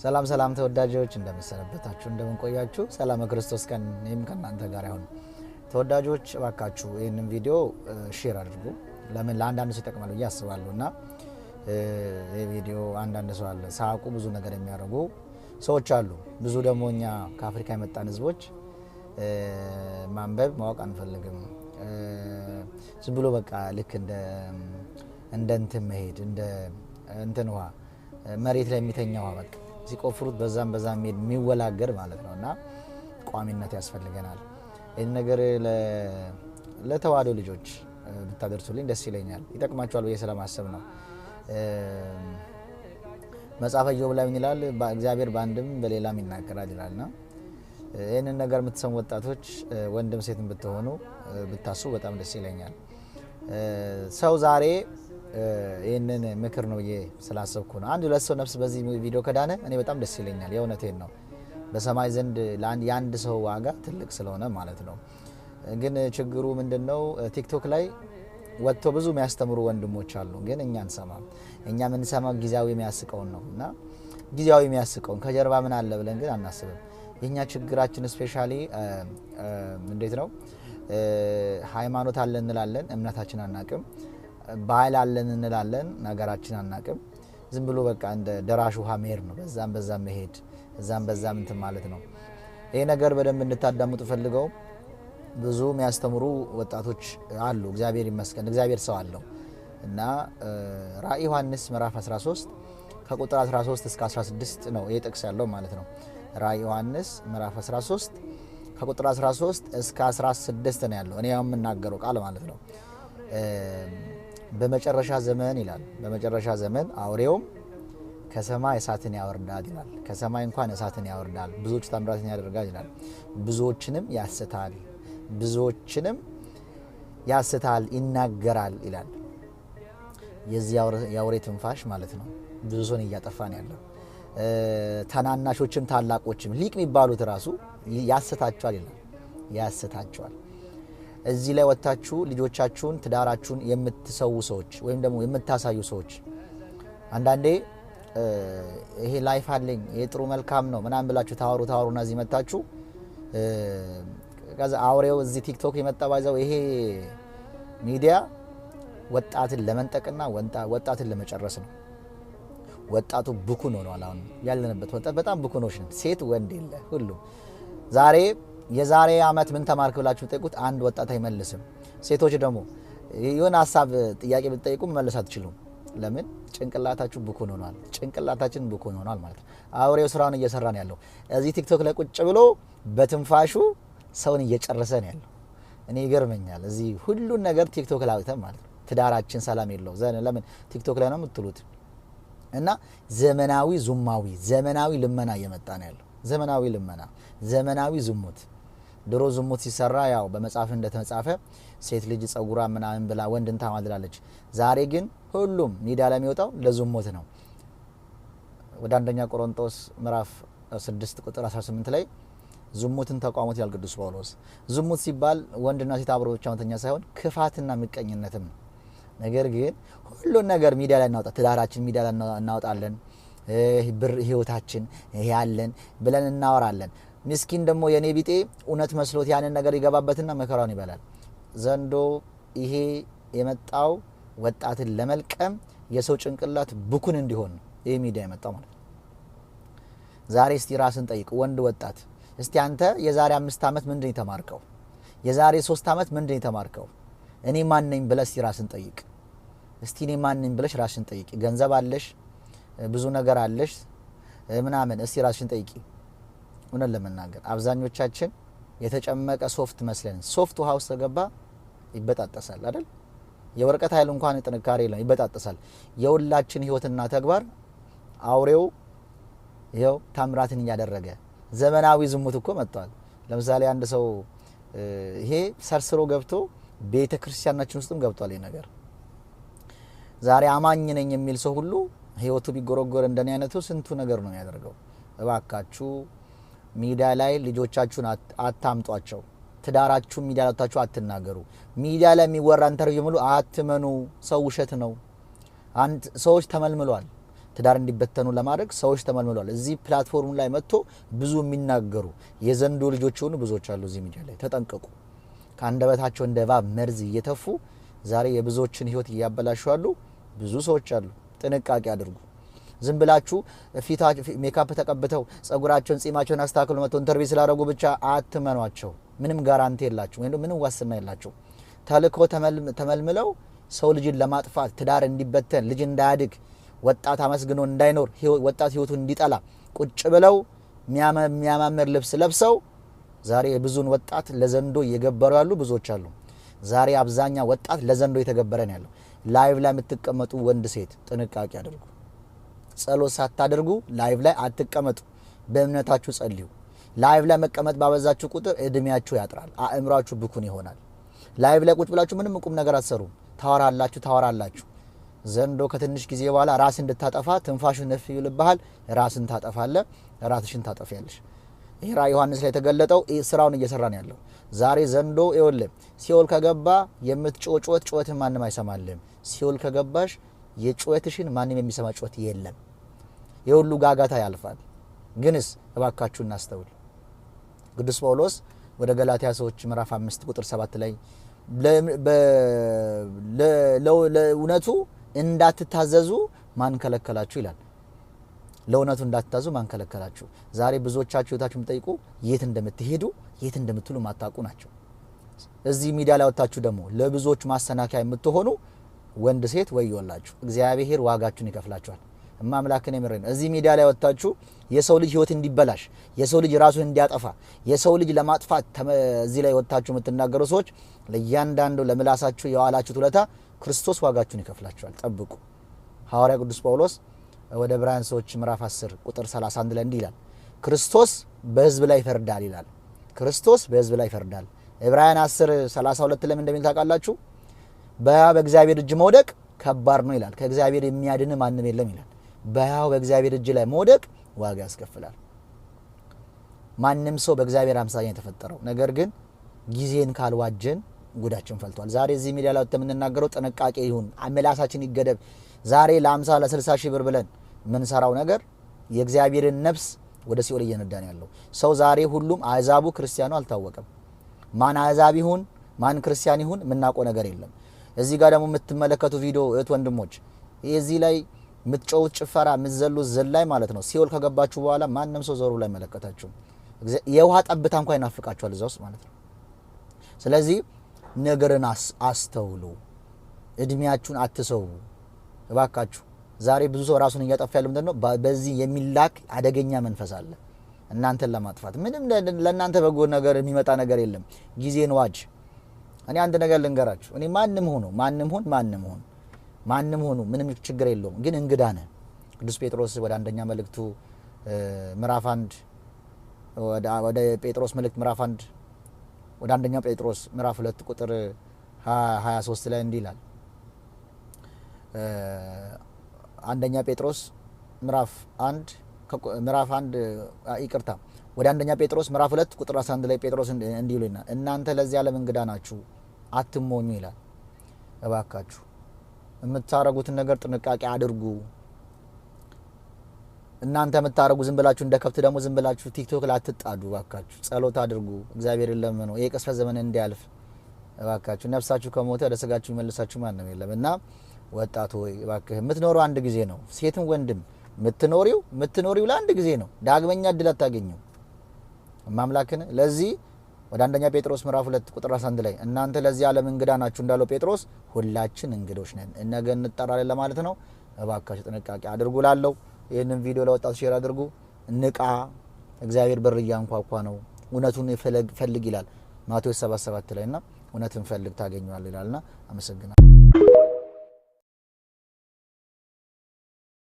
ሰላም ሰላም ተወዳጆች፣ እንደምሰነበታችሁ፣ እንደምንቆያችሁ፣ ሰላም ክርስቶስ ከእኔም ከእናንተ ጋር ይሁን። ተወዳጆች፣ እባካችሁ ይህንን ቪዲዮ share አድርጉ። ለምን ለአንዳንድ ሰው ይጠቅማል ብዬ አስባለሁ እና ይህ ቪዲዮ አንዳንድ ሰው አለ ሳያውቁ ብዙ ነገር የሚያደርጉ ሰዎች አሉ። ብዙ ደግሞ እኛ ከአፍሪካ የመጣን ህዝቦች ማንበብ ማወቅ አንፈልግም። ዝም ብሎ በቃ ልክ እንደ እንትን መሄድ፣ እንደ እንትን ውሃ፣ መሬት ላይ የሚተኛ ውሃ፣ በቃ ሲቆፍሩት በዛም በዛም የሚሄድ፣ የሚወላገድ ማለት ነው። እና ቋሚነት ያስፈልገናል። ይህን ነገር ለተዋህዶ ልጆች ብታደርሱልኝ ደስ ይለኛል። ይጠቅማቸዋል ብዬ ስለማሰብ ነው። መጽሐፈ ኢዮብ ላይ ምን ይላል? እግዚአብሔር በአንድም በሌላም ይናገራል ይላልና ይህንን ነገር የምትሰሙ ወጣቶች ወንድም ሴትም ብትሆኑ ብታስቡ በጣም ደስ ይለኛል። ሰው ዛሬ ይህንን ምክር ነው ብዬ ስላሰብኩ ነው። አንድ ሁለት ሰው ነፍስ በዚህ ቪዲዮ ከዳነ እኔ በጣም ደስ ይለኛል። የእውነቴን ነው። በሰማይ ዘንድ የአንድ ሰው ዋጋ ትልቅ ስለሆነ ማለት ነው። ግን ችግሩ ምንድን ነው? ቲክቶክ ላይ ወጥቶ ብዙ የሚያስተምሩ ወንድሞች አሉ። ግን እኛ አንሰማም። እኛ የምንሰማው ጊዜያዊ የሚያስቀውን ነው እና ጊዜያዊ የሚያስቀውን ከጀርባ ምን አለ ብለን ግን አናስብም። የእኛ ችግራችን especially እንዴት ነው? ሃይማኖት አለን እንላለን፣ እምነታችን አናቅም። ባህል አለን እንላለን፣ ነገራችን አናቅም። ዝም ብሎ በቃ እንደ ደራሽ ውሃ መሄድ ነው። በዛም በዛም መሄድ፣ እዛም በዛም እንትን ማለት ነው። ይሄ ነገር በደንብ እንድታዳምጡ ፈልገው ብዙ የሚያስተምሩ ወጣቶች አሉ። እግዚአብሔር ይመስገን፣ እግዚአብሔር ሰው አለው እና ራእይ ዮሐንስ ምዕራፍ 13 ከቁጥር 13 እስከ 16 ነው ይህ ጥቅስ ያለው ማለት ነው። ራእይ ዮሐንስ ምዕራፍ 13 ከቁጥር 13 እስከ 16 ነው ያለው እኔ የምናገረው ቃል ማለት ነው። በመጨረሻ ዘመን ይላል፣ በመጨረሻ ዘመን አውሬውም ከሰማይ እሳትን ያወርዳል ይላል። ከሰማይ እንኳን እሳትን ያወርዳል፣ ብዙዎች ታምራትን ያደርጋል ይላል። ብዙዎችንም ያስታል፣ ብዙዎችንም ያስታል፣ ይናገራል ይላል። የዚህ የአውሬ ትንፋሽ ማለት ነው ብዙ ሰውን እያጠፋ ነው ያለው። ታናናሾችም ታላቆችም ሊቅ የሚባሉት ራሱ ያስታቸዋል ይላል፣ ያስታቸዋል። እዚህ ላይ ወጥታችሁ ልጆቻችሁን፣ ትዳራችሁን የምትሰዉ ሰዎች ወይም ደግሞ የምታሳዩ ሰዎች፣ አንዳንዴ ይሄ life አለኝ፣ ይሄ ጥሩ መልካም ነው ምናምን ብላችሁ ታወሩ ታወሩና እዚህ መታችሁ ከዛ አውሬው እዚህ ቲክቶክ የመጣ ባይዘው ይሄ ሚዲያ ወጣትን ለመንጠቅና ወጣትን ለመጨረስ ነው። ወጣቱ ብኩን ሆኗል። አሁን ያለንበት ወጣት በጣም ብኩኖች ነን። ሴት ወንድ የለ ሁሉም። ዛሬ የዛሬ አመት ምን ተማርክ ብላችሁ ብትጠይቁት አንድ ወጣት አይመልስም። ሴቶች ደግሞ የሆነ ሀሳብ ጥያቄ ብትጠይቁ መመለስ አትችሉም። ለምን? ጭንቅላታችሁ ብኩን ሆኗል። ጭንቅላታችን ብኩን ሆኗል ማለት ነው። አውሬው ስራውን እየሰራ ነው ያለው። እዚህ ቲክቶክ ላይ ቁጭ ብሎ በትንፋሹ ሰውን እየጨረሰ ነው ያለው። እኔ ይገርመኛል። እዚህ ሁሉን ነገር ቲክቶክ ላይ አውጥተን ማለት ነው። ትዳራችን ሰላም የለው። ለምን ቲክቶክ ላይ ነው የምትሉት? እና ዘመናዊ ዙማዊ፣ ዘመናዊ ልመና እየመጣ ነው ያለው። ዘመናዊ ልመና፣ ዘመናዊ ዝሙት። ድሮ ዝሙት ሲሰራ ያው በመጽሐፍ እንደተጻፈ ሴት ልጅ ጸጉሯ ምናምን ብላ ወንድን ታማልላለች። ዛሬ ግን ሁሉም ሚዲያ ላይ የሚወጣው ለዝሙት ነው። ወደ አንደኛ ቆሮንቶስ ምዕራፍ 6 ቁጥር 18 ላይ ዝሙትን ተቃውሞት ይላል ቅዱስ ጳውሎስ። ዝሙት ሲባል ወንድና ሴት አብሮ ብቻ መተኛ ሳይሆን ክፋትና ምቀኝነትም ነው። ነገር ግን ሁሉን ነገር ሚዲያ ላይ እናወጣ፣ ትዳራችን ሚዲያ ላይ እናወጣለን፣ ብር ህይወታችን ይሄ ያለን ብለን እናወራለን። ምስኪን ደግሞ የኔ ቢጤ እውነት መስሎት ያንን ነገር ይገባበትና መከራውን ይበላል። ዘንዶ ይሄ የመጣው ወጣትን ለመልቀም፣ የሰው ጭንቅላት ብኩን እንዲሆን ነው ይሄ ሚዲያ የመጣው ማለት ነው። ዛሬ እስቲ ራስን ጠይቅ፣ ወንድ ወጣት፣ እስቲ አንተ የዛሬ 5 ዓመት ምንድን የተማርከው? የዛሬ 3 ዓመት ምንድን የተማርከው? እኔ ማን ነኝ ብለህ እስቲ ራስን ጠይቅ። እስቲ እኔ ማን ነኝ ብለሽ ራስሽን ጠይቂ። ገንዘብ አለሽ፣ ብዙ ነገር አለሽ ምናምን፣ እስቲ ራስሽን ጠይቂ። እውነት ለመናገር አብዛኞቻችን የተጨመቀ ሶፍት መስለን፣ ሶፍት ውሃ ውስጥ ከገባ ይበጣጠሳል አይደል? የወረቀት ኃይል እንኳን ጥንካሬ የለም፣ ይበጣጠሳል። የሁላችን ህይወትና ተግባር አውሬው ይኸው ታምራትን እያደረገ ዘመናዊ ዝሙት እኮ መጥቷል። ለምሳሌ አንድ ሰው ይሄ ሰርስሮ ገብቶ ቤተ ክርስቲያናችን ውስጥም ገብቷል። ይሄ ነገር ዛሬ አማኝ ነኝ የሚል ሰው ሁሉ ህይወቱ ቢጎረጎር እንደኔ አይነቱ ስንቱ ነገር ነው የሚያደርገው። እባካችሁ ሚዲያ ላይ ልጆቻችሁን አታምጧቸው። ትዳራችሁን ሚዲያ ላይ ወጥታችሁ አትናገሩ። ሚዲያ ላይ የሚወራ interview ሙሉ አትመኑ። ሰው ውሸት ነው። አንድ ሰዎች ተመልምሏል። ትዳር እንዲበተኑ ለማድረግ ሰዎች ተመልምለዋል። እዚህ platform ላይ መጥቶ ብዙ የሚናገሩ የዘንዶ ልጆች የሆኑ ብዙዎች አሉ። እዚህ ሚዲያ ላይ ተጠንቀቁ። ከአንደበታቸው እንደ እባብ መርዝ እየተፉ ዛሬ የብዙዎችን ሕይወት እያበላሹ ያሉ ብዙ ሰዎች አሉ። ጥንቃቄ አድርጉ። ዝም ብላችሁ ፊታ ሜካፕ ተቀብተው ጸጉራቸውን ጺማቸውን አስተካክሎ መጥተው interview ስላደረጉ ብቻ አትመኗቸው። ምንም guarantee የላቸው ወይም ምንም ዋስትና የላቸው። ተልኮ ተመልምለው ሰው ልጅን ለማጥፋት፣ ትዳር እንዲበተን፣ ልጅ እንዳያድግ፣ ወጣት አመስግኖ እንዳይኖር፣ ወጣት ህይወቱን እንዲጠላ ቁጭ ብለው የሚያማምር ልብስ ለብሰው ዛሬ የብዙን ወጣት ለዘንዶ እየገበሩ ያሉ ብዙዎች አሉ። ዛሬ አብዛኛው ወጣት ለዘንዶ እየተገበረ ነው ያለው። Live ላይ የምትቀመጡ ወንድ ሴት ጥንቃቄ አድርጉ። ጸሎት ሳታደርጉ live ላይ አትቀመጡ። በእምነታችሁ ጸልዩ። Live ላይ መቀመጥ ባበዛችሁ ቁጥር እድሜያችሁ ያጥራል፣ አእምሯችሁ ብኩን ይሆናል። Live ላይ ቁጭ ብላችሁ ምንም ቁም ነገር አትሰሩም። ታወራላችሁ ታወራላችሁ። ዘንዶ ከትንሽ ጊዜ በኋላ ራስን እንድታጠፋ ትንፋሹን ነፍ ይልብሃል። ራስን ታጠፋለህ፣ ራስሽን ታጠፊያለሽ። ይህ ራእይ ዮሐንስ ላይ የተገለጠው ስራውን እየሰራ ነው ያለው። ዛሬ ዘንዶ ይኸውልህ ሲኦል ከገባ የምትጮህ ጩኸት ጩኸትን ማንም አይሰማልህም። ሲኦል ከገባሽ የጩኸትሽን ማንም የሚሰማ ጩኸት የለም። የሁሉ ጋጋታ ያልፋል። ግንስ እባካችሁ እናስተውል። ቅዱስ ጳውሎስ ወደ ገላትያ ሰዎች ምዕራፍ 5 ቁጥር 7 ላይ ለእውነቱ እንዳትታዘዙ ማን ከለከላችሁ ይላል። ለእውነቱ እንዳትታዘዙ ማን ከለከላችሁ? ዛሬ ብዙዎቻችሁ ህይወታችሁ የምትጠይቁ የት እንደምትሄዱ የት እንደምትሉ ማታውቁ ናቸው። እዚህ ሚዲያ ላይ ወጣችሁ ደግሞ ለብዙዎች ማሰናከያ የምትሆኑ ወንድ ሴት ወዮላችሁ። እግዚአብሔር ዋጋችሁን ይከፍላችኋል። እማምላክን የምሬ ነው። እዚህ ሚዲያ ላይ ወጣችሁ የሰው ልጅ ህይወት እንዲበላሽ፣ የሰው ልጅ ራሱን እንዲያጠፋ፣ የሰው ልጅ ለማጥፋት እዚህ ላይ ወጣችሁ የምትናገሩ ሰዎች ለእያንዳንዱ ለምላሳችሁ የዋላችሁት ውለታ ክርስቶስ ዋጋችሁን ይከፍላችኋል። ጠብቁ። ሐዋርያ ቅዱስ ጳውሎስ ወደ ዕብራውያን ሰዎች ምዕራፍ 10 ቁጥር 31 ላይ እንዲህ ይላል፣ ክርስቶስ በህዝብ ላይ ይፈርዳል ይላል። ክርስቶስ በህዝብ ላይ ይፈርዳል። ዕብራውያን 10 32 ለምን እንደሚል ታውቃላችሁ? በሕያው በእግዚአብሔር እጅ መውደቅ ከባድ ነው ይላል። ከእግዚአብሔር የሚያድን ማንም የለም ይላል። በሕያው በእግዚአብሔር እጅ ላይ መውደቅ ዋጋ ያስከፍላል። ማንም ሰው በእግዚአብሔር አምሳያ የተፈጠረው፣ ነገር ግን ጊዜን ካልዋጀን ጉዳችን ፈልቷል። ዛሬ እዚህ ሚዲያ ላይ የምንናገረው ጥንቃቄ ይሁን፣ ምላሳችን ይገደብ። ዛሬ ለ50 ለ60 ሺህ ብር ብለን የምንሰራው ነገር የእግዚአብሔርን ነፍስ ወደ ሲኦል እየነዳን ያለው ሰው ዛሬ ሁሉም አሕዛቡ ክርስቲያኑ አልታወቀም። ማን አሕዛብ ይሁን ማን ክርስቲያን ይሁን የምናውቀው ነገር የለም። እዚህ ጋር ደግሞ የምትመለከቱ ቪዲዮ እህት ወንድሞች፣ እዚህ ላይ የምትጮሁት ጭፈራ የምትዘሉት ዝላይ ማለት ነው። ሲኦል ከገባችሁ በኋላ ማንም ሰው ዞር ብሎ አይመለከታችሁም። የውሃ ጠብታ እንኳን ይናፍቃችኋል እዛ ውስጥ ማለት ነው። ስለዚህ ነገርን አስተውሉ፣ እድሜያችሁን አትሰው እባካችሁ። ዛሬ ብዙ ሰው ራሱን እያጠፋ ያለው ምንድነው? በዚህ የሚላክ አደገኛ መንፈስ አለ እናንተን ለማጥፋት። ምንም ለእናንተ በጎ ነገር የሚመጣ ነገር የለም። ጊዜን ዋጅ። እኔ አንድ ነገር ልንገራችሁ። እኔ ማንም ሆኖ ማንም ሆን ማንም ሆን ማንም ሆኑ ምንም ችግር የለውም፣ ግን እንግዳ ነህ። ቅዱስ ጴጥሮስ ወደ አንደኛ መልእክቱ ምዕራፍ 1 ወደ ጴጥሮስ መልእክት ምዕራፍ 1 ወደ አንደኛ ጴጥሮስ ምዕራፍ 2 ቁጥር 23 ላይ እንዲህ ይላል። አንደኛ ጴጥሮስ ምዕራፍ 1 ምዕራፍ 1 ይቅርታ፣ ወደ አንደኛ ጴጥሮስ ምዕራፍ 2 ቁጥር 11 ላይ ጴጥሮስ እንዲህ ይልና እናንተ ለዚህ ዓለም እንግዳ ናችሁ አትሞኙ ይላል። እባካችሁ የምታረጉትን ነገር ጥንቃቄ አድርጉ። እናንተ የምታረጉ ዝም ብላችሁ እንደ ከብት ደግሞ ዝም ብላችሁ ቲክቶክ ላይ አትጣዱ። እባካችሁ ጸሎት አድርጉ፣ እግዚአብሔርን ለምኑ፣ ይሄ ቅስፈት ዘመን እንዲያልፍ እባካችሁ። ነፍሳችሁ ከሞተ ወደ ስጋችሁ ይመልሳችሁ ማንም የለም እና ወጣቱ ሆይ እባክህ የምትኖረው አንድ ጊዜ ነው። ሴትም ወንድም የምትኖሪው ለአንድ ጊዜ ነው። ዳግመኛ እድል አታገኘው። ማምላክን ለዚህ ወደ አንደኛ ጴጥሮስ ምዕራፍ 2 ቁጥር 11 ላይ እናንተ ለዚህ ዓለም እንግዳ ናችሁ እንዳለው ጴጥሮስ ሁላችን እንግዶች ነን፣ ነገ እንጠራለን ለማለት ነው። እባካችሁ ጥንቃቄ አድርጉ ላለው ይህንን ቪዲዮ ለወጣቱ share አድርጉ። ንቃ፣ እግዚአብሔር በር እያንኳኳ ነው። እውነቱን ፈልግ ይላል ማቴዎስ 7:7 ላይ እና እውነትን ፈልግ ታገኘዋለህ ይላልና አመሰግናለሁ።